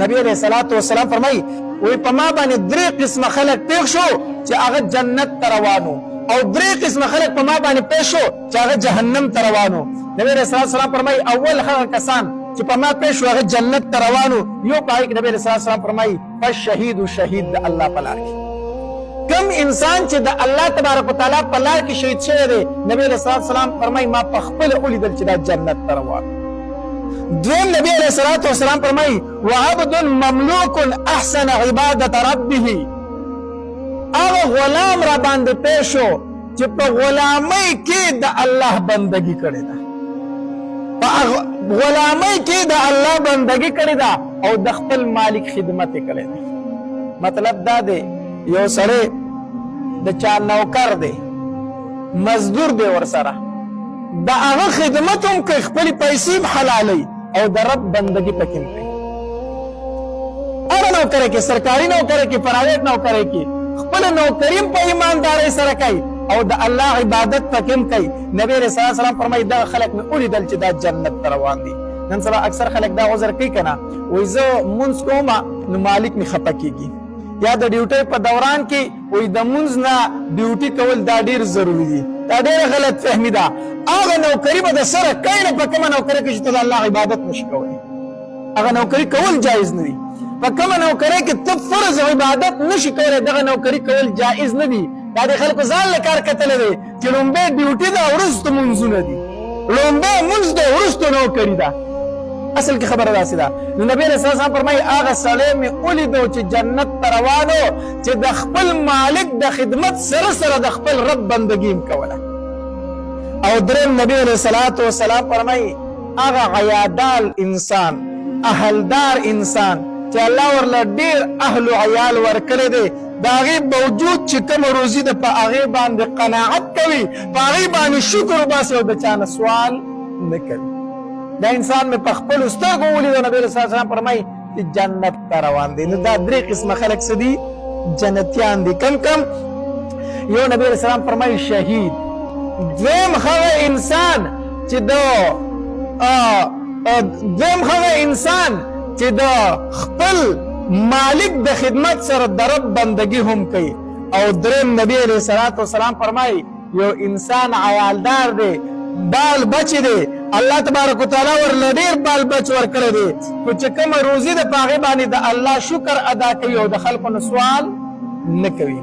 نبی علیہ الصلوۃ والسلام فرمایي، وی په ما باندې درې قسمه خلک پیښ شو چې هغه جنت ته روانو، او درې قسمه خلک په ما باندې پیښ شو چې هغه جهنم ته روانو. نبی علیہ الصلوۃ والسلام فرمایي، اول هغه کسان چې په ما پیښ شو هغه جنت ته روانو، یو په هغې کې نبی علیہ الصلوۃ والسلام فرمایي، فالشهید، شهید د الله په لار کې. کم انسان چې د الله تبارک وتعالی په لار کې شهید شوی دی، نبی علیہ الصلوۃ والسلام فرمایي، ما په خپل ولیدل چې دا جنت ته روان. دویم نبی علیہ الصلوۃ والسلام فرمایي، وعبد مملوک احسن عبادت ربه، هغه غلام را باندې پیښ شو چې په غلامۍ کې د الله بندگی کړې ده، په غلامۍ کې د الله بندگی کړې ده او د خپل مالک خدمت یې کړې ده. مطلب دا دی، یو سړی د چا نوکر دی، مزدور دی، ورسره د هغه خدمت هم کوي، خپلې پیسې هم حلالوي او د رب بندگی پکې هم کوي. هره نوکرۍ کې، سرکاري نوکرۍ کې، پرایویټ نوکرۍ کې، خپل نوکري هم په ایماندارۍ سره کوي او د الله عبادت پکې هم کوي. نبی علیه الصلاة والسلام فرمایي، دغه خلک مې ولیدل چې دا جنت ته روان دي. نن سبا اکثر خلک دا عذر کوي که نه، وایي زه مونځ کوم نو مالک مې خفه کېږي، یا د ډیوټۍ په دوران کې وایي د مونځ نه ډیوټي کول دا ډیر ضروري دي. دا ډیره غلط فهمي ده. هغه نوکري به د سره کوي نه، په کومه نوکري کې چې ته د الله عبادت نشي کولی، هغه نوکري کول جایز نه دي. په کومه نوکري کې ته فرض عبادت نشي کولی، دغه نوکري کول جایز نه دي. دا د خلکو ځان له کار کتلی دی چې لومبی ډیوټي ده، وروسته مونځونه دي، لومبی مونځ دی، وروسته نوکري ده. اصل کې خبره داسې ده. نو نبی علیه السلام فرمایي، هغه سړی مې ولیدو چې جنت ته روانو چې د خپل مالک د خدمت سره سره د خپل رب بندګي هم کوله. او دریم نبی علیه الصلاة والسلام فرمایي، هغه عیادال انسان، اهلدار انسان چې الله ورله ډیر اهل او عیال ورکړی دی، د هغې باوجود چې کومه روزي ده په هغې باندې قناعت کوي، په هغې باندې شکر وباسي او د چا نه سوال نه کوي. دا انسان مې په خپلو سترګو ولیدو. نبی علیه السلام فرمایي چې جنت ته روان دی. نو دا درې قسمه خلک څه دي؟ جنتیان دي. کم کم؟ یو نبی علیه السلام فرمایي شهید، دویم هغه انسان چې د دویم هغه انسان چې د خپل مالک د خدمت سره د رب بندگی هم کوي، او دریم نبی علیه الصلاة والسلام فرمایي، یو انسان عیالدار دی، بال بچ دی، الله تبارک وتعالی ورله ډیر بال بچ ورکړی دی، خو چې کومه روزي ده په هغې باندې د الله شکر ادا کوي او د خلکو نه سوال نه کوي.